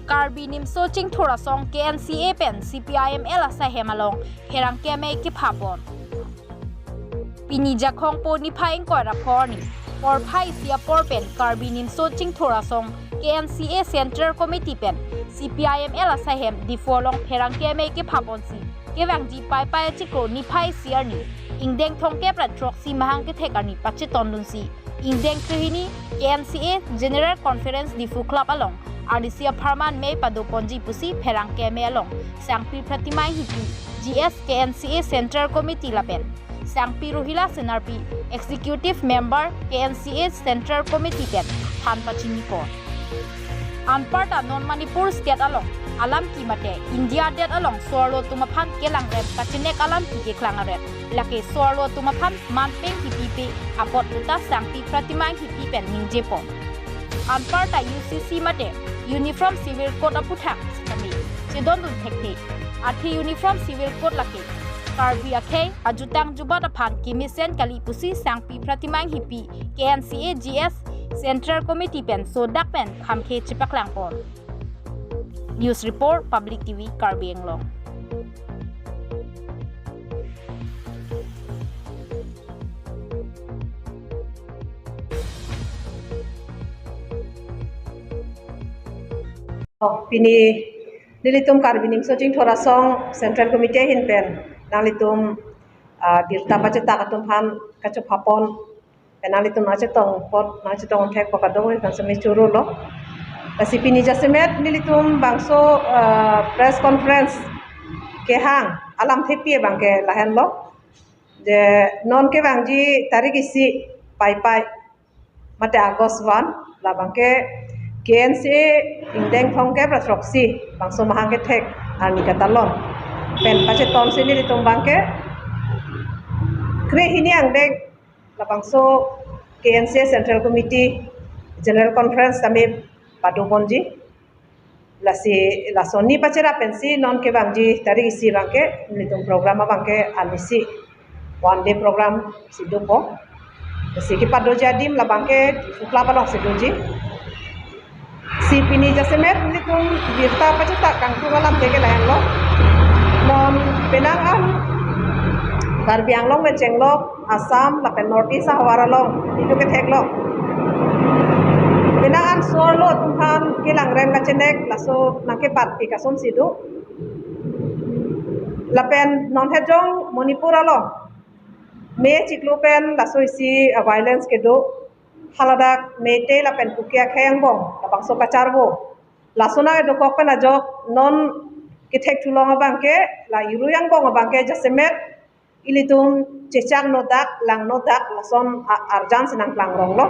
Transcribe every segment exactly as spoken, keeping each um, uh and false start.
Karbi Nimso Chingthur Asong K N C A pen C P I M L asaihem along pherangke amei kephapon. Pini Jakhong po niphai ingkoi ra pho arni porphai isi apor pen Karbi Nimso Chingthur Asong K N C A Central Committee pen C P I M L asaihem Diphu along pherangke amei kephaponsi kevangji Paipai achiklo niphai isi arni ingdeng thomkep ra throksi mahang kethek arni pachetondunsi ingdeng krehini K N C A General Conference Diphu Club along arnisi apharman mei padoponji pusi pherangke amei along Sangpi Pratima Enghipi, G S K N C A Central Committee lapen Sangpi Rohila Senarpi, Executive Member K N C A Central Committee pen than pachinipon. Anparta non Manipur State along alam ki mate India det along so-arlo atum aphan kelangrem kachenek alam ki keklang arep lake so-arlo atum aphan manpeng kipipe apot puta Sangpi Pratima Enghipi pen ningjepon. Anparta U C C mate Uniform Civil Code aphuthak sitame chedondun thekthe. Athe Uniform Civil Code lake Karbi akhei ajutang jubat aphan kemesen kali pusi Sangpi Pratima Enghipi K N C A G S Central Committee pen sodak pen khamkhe chepaklangpon. News Report, Public T V, Karbi Anglong. Oh, pini nelitum Karbi Nimso Chingthur Asong Central Committee ahin pen nanglitum, ah, birta pachetak atum aphan kachephapon pen nanglitum nangchetong apot, nangchetong thek apot kadokave aphan semi choro lo. Lasi pini jasemet nelitum bangso, ah, press conference kehang alam thepi abangke lahenlo. Je non kevangji tarik isi Paipai mate August one, labangke K N C A ingdeng thomkep ra throksi bangso mahang kethek arni katalon pen pachetonsi nelitum abangke krehini angdeng labangso K N C A Central Committee General Conference tame padoponji. Lasi lason ni pachera pensi non kevangji tarik isi abangke nelitum program abangke arnisi one day program si dopo. Lasi kepadoji adim labangke Diphu Club alongsi doji. Si pini jasemet nelitum birta pachetak kangtung alam ke lahenlo. Non penang an Karbi Anglong pen chenglok Assam lapen North East ahavar along itum ketheklong. Penang an so-arlo atum aphan kelangrem kachenek laso nangkepatpi kasonsi do. Lapen non hejong Manipur along May chiklo pen laso isi, ah, violence kedo. Haladak Meitei lapen Kuki akhei angbong labangso kacharvo. Laso nangdokok pen ajok non kethek thulong abangke la irui angbong abangke jasemet ilitum chechak nodak, lang nodak, lason a-, arjan si nangklangronglo.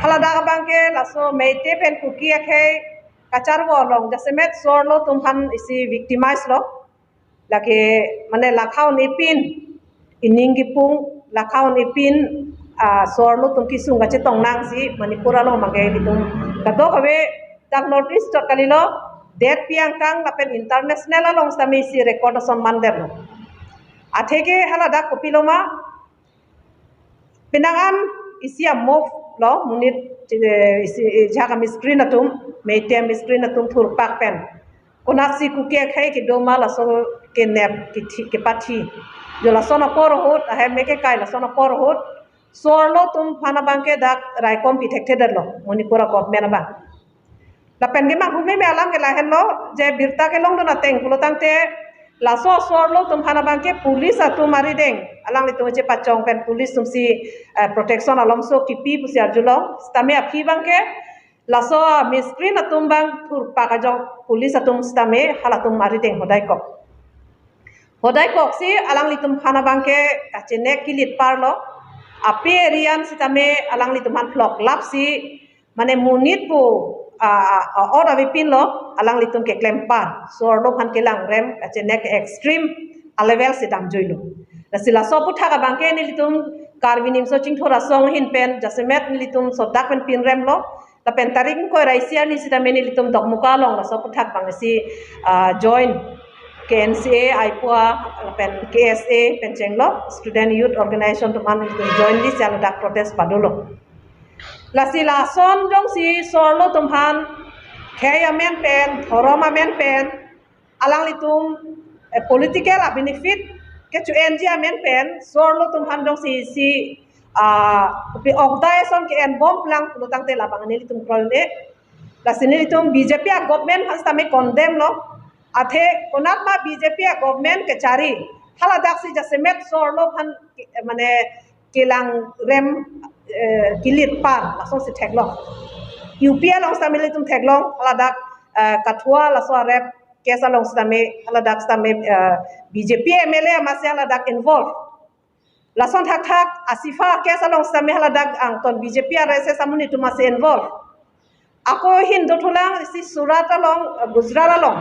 Haladak abangke laso Meitei pen Kuki akhei kacharvo along jasemet so-arlo atum aphan isi victimize lo. Lake mane lakha un-e pin, ining kipung, lakha un-e pin, ah, so-arlo atum kesung kachetong nangsi Manipur along mangke ilitum kadokave dak North East chot kalilo, detpi angkang lapen international along sitame isi record ason mandetlo. Atheke haladak kopilo ma, penang an isi a-move lo, monit, eh, isi, eh, jahak a-miscreant atum, Meitei a-miscreant atum thurpak pen konatsi Kuki akhei kedo ma laso kenep kethi, kepathi. Jo lason apor ahut, ahem me kekai lason apor ahut so-arlo atum aphan abangke dak raikom pi thekthedetlo Manipur a-government abang. Lapen kemanghumeme alam ke lahenlo, je birta kelongdun ateng pulo tangte laso so-arlo atum aphan abangke police atum arideng, alanglitum chepachong pen police atumsi, eh, protection alomso kipi pusi arjulo. Sitame aphi abangke laso miscreant atum abang thurpak ajok police atum sitame halatum arideng hodaikok. Hodaikoksi alanglitum aphan abangke kachenek kilit parlo. Ape erian sitame alanglitum aphan phlok lapsi mane monit pu, ah, ah, ah, order avepinlo, alanglitum keklem par. So-arlo aphan kelangrem kachenek extreme a-level si damjuilo. Lasi laso aphuthak abangke nelitum Karbi Nimso Chingthur Asong ahin pen jasemet nelitum sodak pen pinremlo. Lapen tarik ingkoi ra isi arni sitame nelitum Dokmoka along laso aphuthak abang isi, ah, join K N C A, AIPUA, lapen K S A pen chenglok Student Youth Organization atum aphan nelitum jointly si haladak protest padolo. Lasi lason jongsi so-arlo atum aphan khei amen pen, dhorom amen pen, alanglitum eh, political a-benefit kecho-enji amen pen so-arlo atum aphan jongsi isi ah, pi okdai ason ke-enbom plang pulo tangte labang nelitum kroi-un-e. Lasi nelitum B J P a-government aphan sitame condemn lo. Athe konat ma B J P a-government kechari, haladaksi jasemet so-arlo aphan ke- mane kelang rem eh, kilit pan lasonsi theklong. U P along sitame nelitum theklong, haladak eh, Kathua laso a-rape case along sitame, haladak sitame eh, B J P M L A amatsi haladak involve. Lason thakthak Asifa case along sitame haladak angton B J P R S S amonit atum amatsi involve. Ako ahin dothulang isi Surat along, eh, Gujarat along,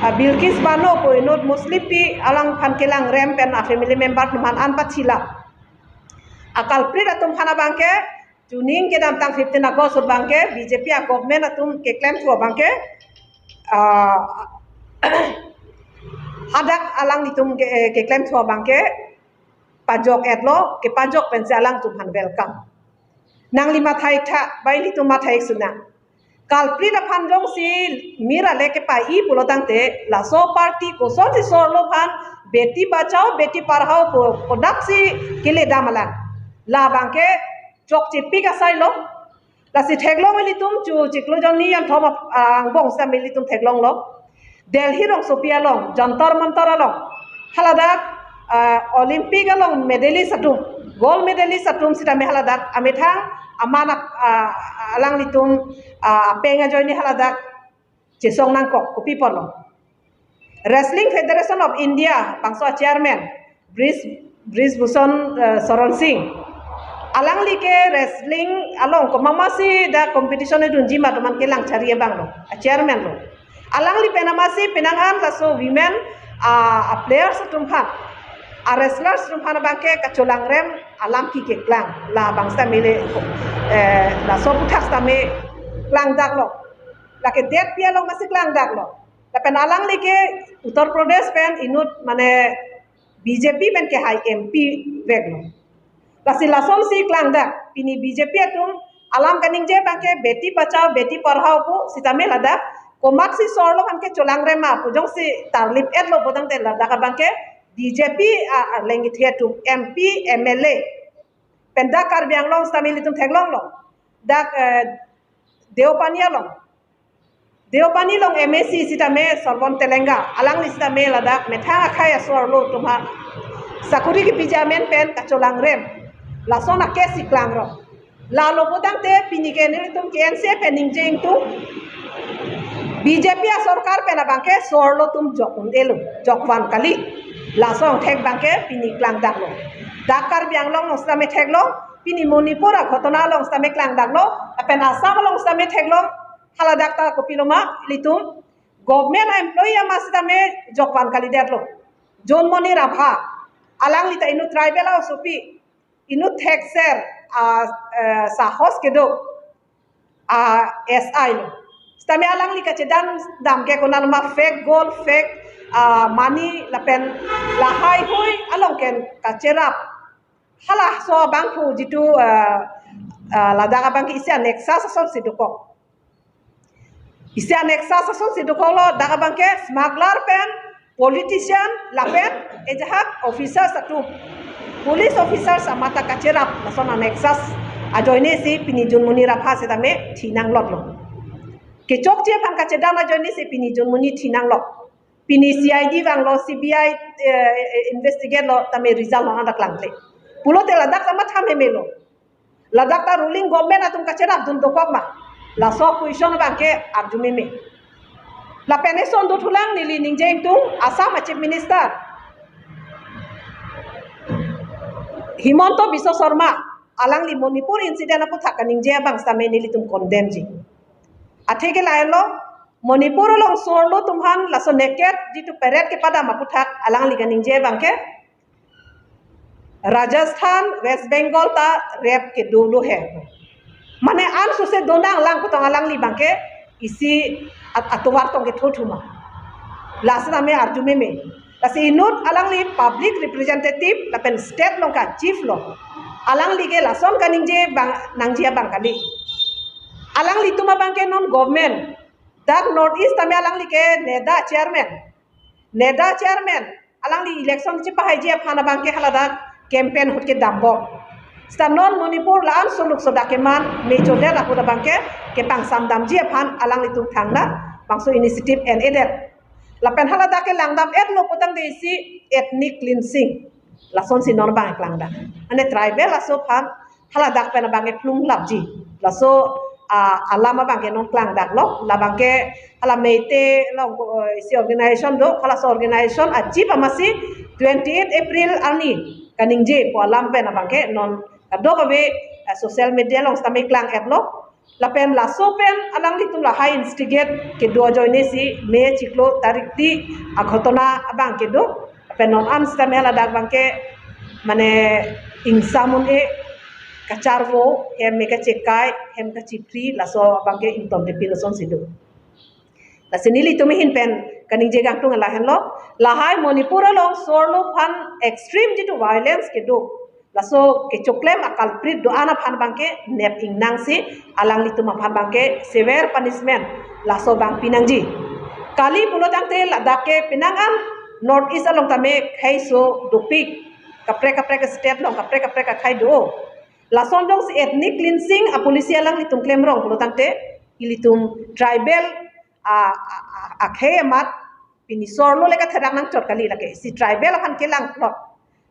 eh, Bilkis Bano pu inut Muslimpi, alangphan kelang rem pen a-family member atum aphan an pathilap. A-culprit atum aphan abangke, chuning kedamtang fifteen August ahut abangke, B J P a-government atum keklem thu abangke, ah, hadak alanglitum ke, eh, keklem thu abangke, pajok-etlo, kepajok pensi alangtum aphan welcome. Nangli matha-ik tha, ba ilitum matha-ik sunang. Culprit aphan jongsi mir ale kepai pulo tangte, laso party kosonsi so-arlo aphan Beti Bachao, Beti Padhao pu kodaksi keledam alang. Labangke chokchepik asai lo. Lasi theklong ilitum chu chiklo jonni an thom ap- ah, angbong sitame ilitum theklonglo. Delhi rongsopi along, Jantar Mantar along, haladak ah, Olympic along medalist atum, gold medalist atum sitame haladak amethang aman ap- ah, alanglitum ah, apeng ajoine haladak chesong nangkok, kopi apotlo. Wrestling Federation of India bangso a-chairman Brij, Brij Bhushan eh, Sharan Singh, alangli ke wrestling along komat masi dak competition edunji ma atum an kelang chari abang lo, a-chairman lo. Alangli pen amatsi penang an laso women ah, a-players atum aphan, a-wrestlers atum aphan abangke kacholang rem alam ke keklang, labang sitame le eh, laso aphuthak sitame klangdaklo. Lake detpi along amatsi klangdaklo. Lapen alangli ke Uttar Pradesh pen inut mane B J P pen kehai M P veklo. Lasi lasonsi klangdak, pini B J P atum alam kaningje abangke Beti Bachao, Beti Padhao pu sitame ladak komatsi so-arlo aphan kecholang rem ma pu jongsi tarlip-etlo pu tangte ladak abangke B J P a- arleng kethe atum M P, M L A. Pen dak Karbi Anglong sitame ilitum theklonglo. Dak eh, Deopani along, Deopani along M A C sitame Sorbon Telenga, alangli sitame ladak methang akhei a-so-arlo atum aphan sakori kepiji amen pen kacholang rem, lason a-case si klangrong. Lalo pu tangte pini ke nelitum ke N C A pen ningje ingtung, B J P a-sorkar pen abangke so-arlo atum jok un-elo, jok van kali. Lason thek abangke pini klangdaklo. Dak Karbi Anglong along sitame theklong, pini Manipur a-ghotona along sitame klangdaklo, lapen Assam along sitame theklong, haladak ta kopilo ma ilitum, government employee amat sitame jok van kalidetlo. Jonmoni Rabha, alangli ta inut tribal a-osopi, inut thekser ah, eh, sahos kedo ah, S I lo. Sitame alangli kachedandam ke konat ma fake gold, fake ah, money lapen lahai hui along ken kacherap. Halaso abangphu jitu ah, ah, ladak abangke isi a-nexus asonsi dokok. Isi a-nexus asonsi dokoklo, dak abangke smuggler pen politician lapen ejahak officers atum, police officers amat ta kacherap lason a-nexus ajoinesi pini Jonmoni Rabha sitame thi nanglotlo. Kechokche aphan kachedan ajoinesi pini Jonmoni thi nanglok. Pini C I D vanglo, C B I eh, investigate lo, tame result lo an ta klangkle. Pulote ladak ta matham hemelo. Ladak ta ruling government atum kacherapdun dokok ma? Laso question abangke arjumeme. Lapen eson dothulang neli ningje ingtung Assam a-Chief Minister Himanta Biswa Sarma, alangli Manipur incident aphuthak kaningje abang sitame nelitum condemn ji. Athe ke lahenlo, Manipur along so-arlo atum aphan laso naked jitu parade kepadam aphuthak alangli kaningje abangke Rajasthan, West Bengal ta rape kedo lo he. Mane ansose donang lang kutong alangli abangke isi at- atovar tong ketho thuma. Lasi tame arjumeme. Lasi inut alangli public representative lapen state along ka chief lo. Alangli ke lason kaningje abang nangji abang kali. Alanglitum abang ke non government, dak North East tame alangli ke NEDA chairman. NEDA chairman, alangli election chepahaiji aphan abang ke haladak campaign ahut kedambom. Seta non Manipur la-an soluk sodak keman, major det ahut abang ke kepangsamdamji aphan alanglitum thangta bangso initiative en-edet. Lapen haladak ke langdam-etlo putangte isi ethnic cleansing. Lasonsi non abang klangdak. Mane tribal laso aphan haladak pen abang ke plunglapji. Laso, ah, alam abang ke non klangdaklo. Labang ke hala Meitei along, eh, isi organization do, halaso organization a-chief amatsi twenty-eight April arni kaningjepo alam pen abang ke non kadokave, eh, social media along sitame klang-etlo. Lapen laso pen alanglitum lahai instigate kedo ajoinesi May chiklo tarik phli aghotona abang kedo. Lapen non an sitame haladak abang ke mane ingsam un-e, kacharvo, hem me kachekai, hem kachiphri, laso abang ke ington de pilo sonsi do. Lasi nelitum ahin pen kaningje kangtung lahenlo, lahai Manipur along so-arlo aphan extreme jitu violence kedo, laso kechoklem a-culprit do-an aphan abang ke nep ingnangsi alanglitum aphan abang ke severe punishment laso abang pinangji. Kali pulotangte ladak ke penang an North East along tame kheiso dopik, kaprek kaprek state along kaprek kaprek akhei do. Lason jongsi ethnic cleansing a-policy alanglitum klemrong pulotangte ilitum tribal a, a, a, akhei amat pini so-arlo le katherak nangchot kali lake. Si tribal aphan kelangplot.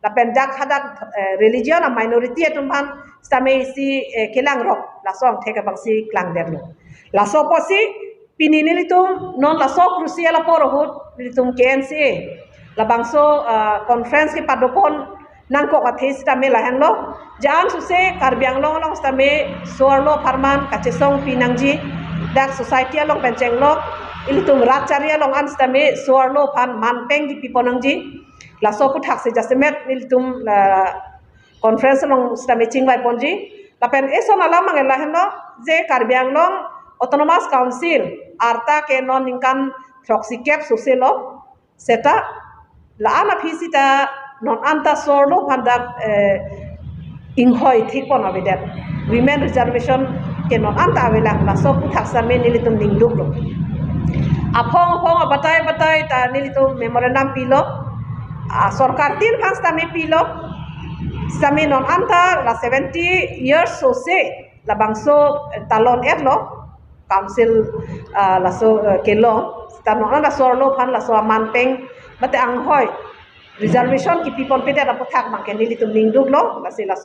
Lapen dak hadak, eh, religion a-minority atum aphan sitame isi, eh, kelangrok. Laso angthek abangsi klangdetlo. Laso apotsi pini nelitum non laso crucial apor ahut nelitum K N C A labangso, ah, conference kepadopon nangkok athe sitame lahenlo. Jan suse Karbi Anglong along sitame so-arlo apharman kachesong pinangji. Dak society along pen chenglok, ilitum rat chari along an sitame so-arlo aphan manpeng kipi pon nangji. Laso aputhak si jasemet nelitum, ah, conference along sitame chingvai ponji. Lapen eson alam abang lahenlo, je Karbi Anglong Autonomous Council arta ke non ningkan throksikep sose lo. Seta la-an aphi seta non anta so-arlo aphan dak, eh, inghoi thik pon avedet. Women reservation ke non anta avelang, laso aputhak sitame nelitum ningduklo. Aphong aphong abatai batai ta nelitum memorandum pilo. Ah, sorkar tin aphan sitame pilo. Sitame non anta la seventy years sose labangso, eh, talon-etlo. Council, ah, laso, eh, kelong. Seta non anta so-arlo aphan laso amanpeng mate anghoi reservation kipi ponpedet aputhak abang ke nelitum ningduklo. Lasi laso